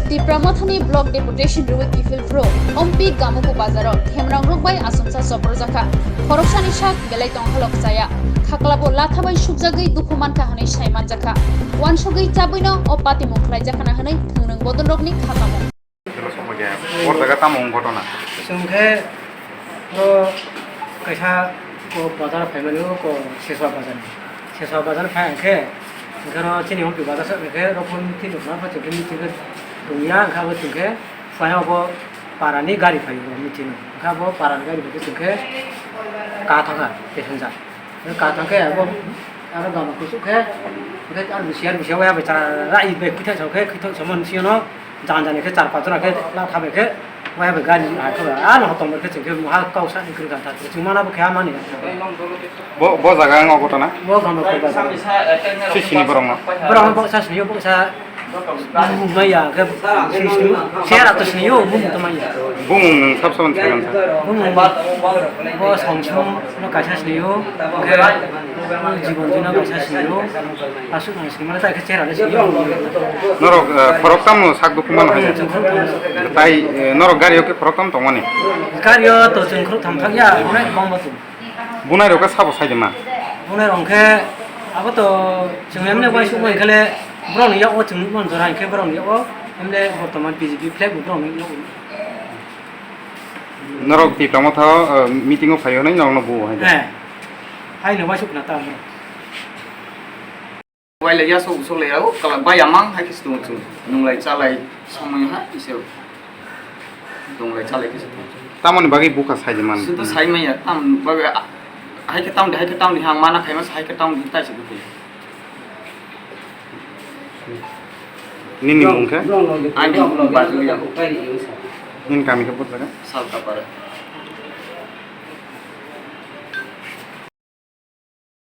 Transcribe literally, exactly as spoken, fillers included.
Tipra Mothani Block Deputation rwi kiphil phru, Ompi Gamuku bazaro themrang rok bai asongsa soprojakha. Khoroksani sak belai tongkhalok chaya. Khaklabo latha bai sukjagwi dukhu mankha hwnwi sai manjakha. Wansugwi chabuino o patimung khlaijakha na hwnwi thwngnwng bodolrokni kha tamo. Hor jaga tamo wng ghotona? Chwng khe oro kaisa ko bazar phaimani, o ko Seswa bazar. Seswa bazar phai hwnkhe, hwnkhe oro chini Ompi bazar sa hwnkhe, oro phone twi rwkna pha chwng khe meeting khe tongya, hwnkhe abo chwng khe phai abo parani gari phai o meeting o. Hwnkhe abo parani gari phai khe chwng khe ka thangkha passenger. Ka thangkhe abo aro gama kusuk khe, hwnkhe aro bisi, aro bisi waya bai chara rai bai khwithai sa khe, khwithai sa mani siyano. Jang jani khe char pach jona khe la thabai khe waya bai gari hai khe ano hotong bai khe chwng khe muha kau sa ni kwrwng kha ta chwng mana bo khe amani. Bo, bo jaga ang ogoto na? Bo gam ko ba. Si sini borok no? Borok no bo sa sini bo sa maya khe si sini se ara to sini yo bu to maya. Bumung nung sab saban thaiman sa. Bumung bo song song no kaisa sini yo khe jibon jina kaisa sini yo. Aswk nang sini mane tai khe chera le sini. Norok, eh, khorok tamo sak dukhu mano hai. Chwng khorok tamo. Tai, eh, norok gari o khe khorok tamo tongmani? Gari o to chwng khorok tham thang ya, onek bang ba chwng. Bunai rok khe sabo sai de ma? Bunai rok khe abo to chwng emne bai suk bai khe le borok ni yak o chwng nukman jora hwnkhe borok ni yak o emne bortoman B J P flag bo borok ni yak o. Norok Tipra Motha o, eh, meeting o phai hwnwi norok no bo hai de? Eh. Hai no bai suk na ta. Wailai ya sok sok lai rao kala bai amang hai khe se tongo chwng. Nunglai chalai somoi hai khe se tonglai chalai khe se tongo. Tamoni bagwi bukha sai de man? Sudu sai maya tam bagwi a-, hai khe tam de hai khe tam de hang mana khai mas hai khe tam de tai se bukha. Nini mung khe? Ani mung Bajuli ya. Nini kami khe bujaka? Salkapara.